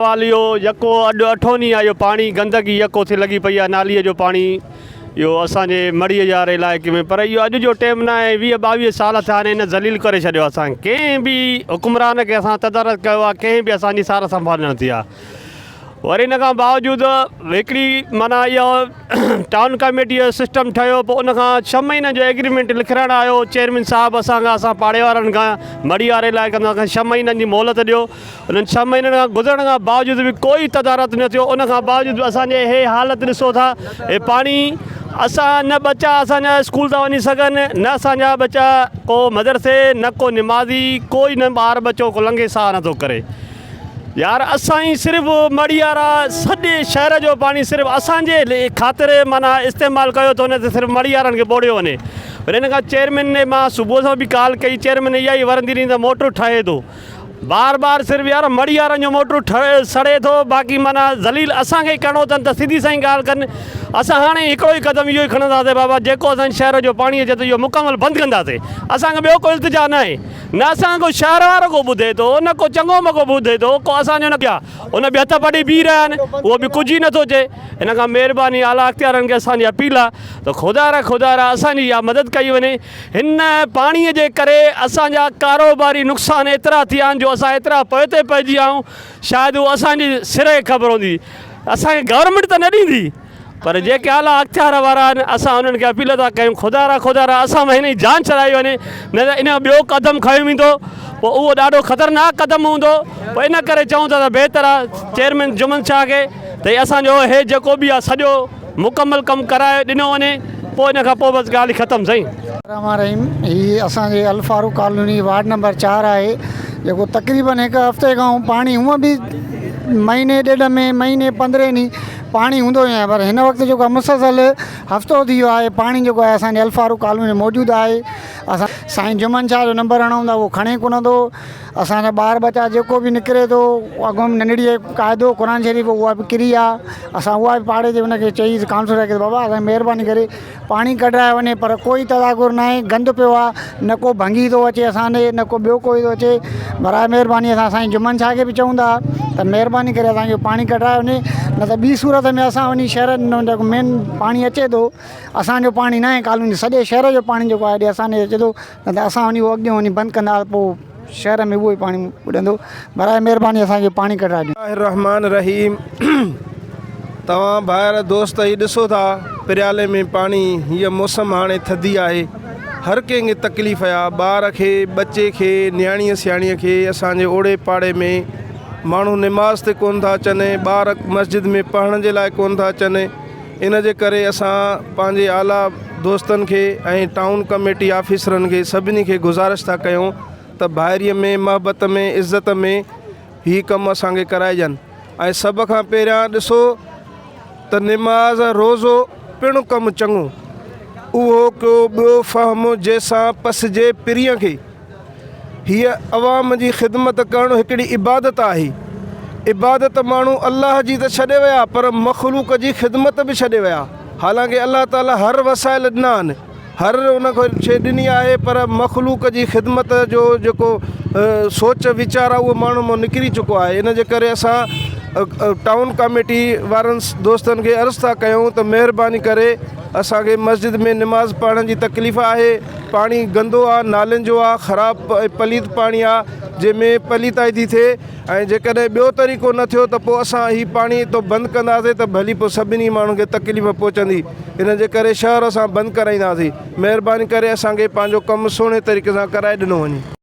سوال اهو يڪو اڄ اٺون ڏينهن آهي اهو پاڻي گندگي يڪو ٿي لڳي پئي آهي ناليء جو پاڻي اهو اسان جي مڙهيء واري علائقي ۾ پر اهو اڄ جو ٽيم نه آهي 20 22 سال ٿيا آهن هن ذليل ڪري ڇڏيو آهي اسان کي ڪنهن به حڪمران کي اسان تدارڪ ڪيو آهي ڪنهن به اسان جي سار سنڀال نه ٿي آهي وري ان کان باوجود هڪڙي معنيٰ اهو ٽائون ڪميٽي جو سسٽم ٺهيو پوء ان کان ڇهه مهينن جو ايگريمينٽ لکرائڻ آيو چيئرمين صاحب اسان کان اسان پاڙي وارن کان مڙهي واري علائقن کان ڇهه مهينن جي مهلت ڏيو انهن ڇهه مهينن کان گذرڻ کان باوجود به ڪوئي تدارڪ نه ٿيو ان کان باوجود به اسان جي هي حالت ڏسو ٿا هي پاڻي اسان نه ٻچا اسان جا اسڪول ٿا وڃي سگهن نه اسان جا ٻچا ڪو مدرسي نه ڪو نمازي ڪوئي نه ٻار ٻچو ڪو لنگهي ساهه نٿو ڪري يار اسان ئي صرف مڙيارا سڄي شهر جو پاڻي صرف اسان جي خاطر معنيٰ استعمال ڪيو ٿو وڃي ته صرف مڙيارن کي ٻوڙيو وڃي وري ان کان چيئرمين ني مان صبح سان به ڪال ڪئي چيئرمين اها ئي ورندي ڏني ته موٽر ٺهي ٿو بار بار صرف يار مڙي يارن جو موٽر سڙي ٿو باقي معنيٰ ذليل اسان کي ئي ڪرڻو اٿن ته سڌي سائين ڳالهه ڪن اسان هاڻي هڪڙو ئي قدم اهو ئي کڻنداسين بابا جيڪو اسان جي شهر جو پاڻي اچي ٿو اهو مڪمل بند ڪنداسين اسان کي ٻيو ڪو التجا نه آهي نه اسان کي ڪو شهر وارو ڪو ٻڌي ٿو نه ڪو چڱو مڳو ٻڌي ٿو ڪو اسان جو نه ان به هٿ پٽي بيهي رهيا آهن اهو به ڪجهه ئي نٿو چئي ان کان مهرباني اعليٰ اختيارن کي اسان جي اپيل آهي ته خدا را خدا را اسان جي اها مدد ڪئي وڃي هن پاڻيء جي ڪري اسان جا ڪاروباري نقصان ايترا ٿيا آهن جو اسان ايترا پوئتي پئجي ويا آهيون شايد اهو اسان جي سر کي خبر هوندي اسان کي گورنمينٽ ته نه ڏيندي پر جيڪي اعليٰ اختيار وارا آهن اسان انهن کي اپيل ٿا ڪيون خدا را خدا را اسان مان هن جي جان ڇڏائي وڃي نه ته ان جو ٻيو قدم کنيو ويندو پوء اهو ڏاڍو خطرناڪ قدم هوندو پوء ان ڪري چئون ٿا ته بهتر آهي چيئرمين جمن شاهه کي ته هي اسان جو هي جيڪو به آهي سڄو مڪمل ڪم ڪرائي ڏنو وڃي پوء ان کان پوء بس ڳالهه ختم سائين. الرحمان الرحيم هي اسان جي الفاروق ڪالوني وارڊ نمبر چار آهي جيڪو تقريبن هڪ هفتي کان پاڻي هونء به مهيني ڏيڍ ۾ مهيني پندرهين ڏينهن پاڻي هوندو ئي آهي پر هن وقت جيڪو آهي مسلسل هفتو ٿي ويو آهي پاڻي جيڪو آهي اسان جي الفاروق ڪالوني موجود آهي اسان سائين جمن شاهه جو نمبر هڻون ٿا اهو کڻي ڪونه ٿو اسان جا ٻار ٻچا جيڪو به نڪري ٿو اڳو ۾ ننڍڙي قاعدو قرآن شريف اها به ڪري آ اسان اها به پاڙي جي ان کي چئي ڪائونسلر کي بابا اسان مهرباني ڪري پاڻي ڪڍرايو وڃي پر ڪوئي تداگر نه آهي گند پيو آ نه ڪو ڀنگي ٿو اچي اسان ڏي نه ڪو ٻيو ڪوئي ٿو اچي براء مهرباني اسان سائين جمن شاهه کي به چئون ٿا ته مهرباني ڪري اسان کي پاڻي ڪڍرايو وڃي نه ته ٻي صورت ۾ اسان وڃي شهر جيڪو مين پاڻي اچي ٿو اسان جو پاڻي نه آهي ڪالوني سڄي شهر جو پاڻي جيڪو آهي اسان ڏي اچي ٿو نه ته اسان وڃي اهو اڳيون وڃي بند ڪندا پوء شهر ۾ اهو ئي پاڻي ٻڏندو براء مهرباني اسان کي پاڻي ڪڍرائي ڏيو. الله الرحمٰن الرحيم توهان ڀائر دوست هي ڏسو ٿا پريالي ۾ پاڻي هيء موسم هاڻي ٿڌي آهي هر ڪنهن کي تڪليف آ ٻار کي ٻچي کي نياڻيء سياڻيء کي اسان جي اوڙي پاڙي ۾ ماڻهو نماز تي ڪونه ٿا اچن ٻار مسجد ۾ پڙهڻ جي لاء ڪونه ٿا اچن ان جي ڪري اسان پنهنجي اعليٰ دوستن کي ۽ ٽائون ڪميٽي آفيسرن کي سڀني کي گذارش ٿا ڪيون ته ڀائريء ۾ محبت ۾ عزت ۾ هي ڪم اسان کي ڪرائجن ۽ سڀ کان پهريان ڏسو ته نماز روزو پڻ ڪم چڱو اهو ڪيو ٻيو فهم جنهن سان پسجي پرينء کي. هيء عوام جي خدمت ڪرڻ هڪڙي عبادت آهي. عبادت ماڻهو الله جي ته ڇڏي ويا پر مخلوق جي خدمت به ڇڏي ويا. حالانڪه الله تعاليٰ هر وسائل ڏنا آهن، هر ان کي شيء ڏني آهي پر مخلوق جي خدمت جو جيڪو سوچ ويچار آهي اهو ماڻهن مان نڪري چڪو آهي. ان جي ڪري اسان ٽائون ڪاميٽي وارن دوستن کي عرض ٿا ڪيون ته مهرباني ڪري اسان کي مسجد ۾ نماز پڙهڻ جي تڪليف آهي. پاڻي گندو آ نالين جو آ خراب ۽ پليت پاڻي آ جنهن ۾ پليتائي ٿي ٿئي ۽ جيڪڏهن ٻيو طريقو نه ٿيو ته پوء اسان هي پاڻي اتو بند ڪنداسين ته ڀلي پوء سڀني ماڻهن کي تڪليف پهچندي ان جي ڪري شهر اسان بند ڪرائينداسين مهرباني ڪري اسان کي پنهنجو ڪم سهڻي طريقي سان ڪرائي ڏنو وڃي.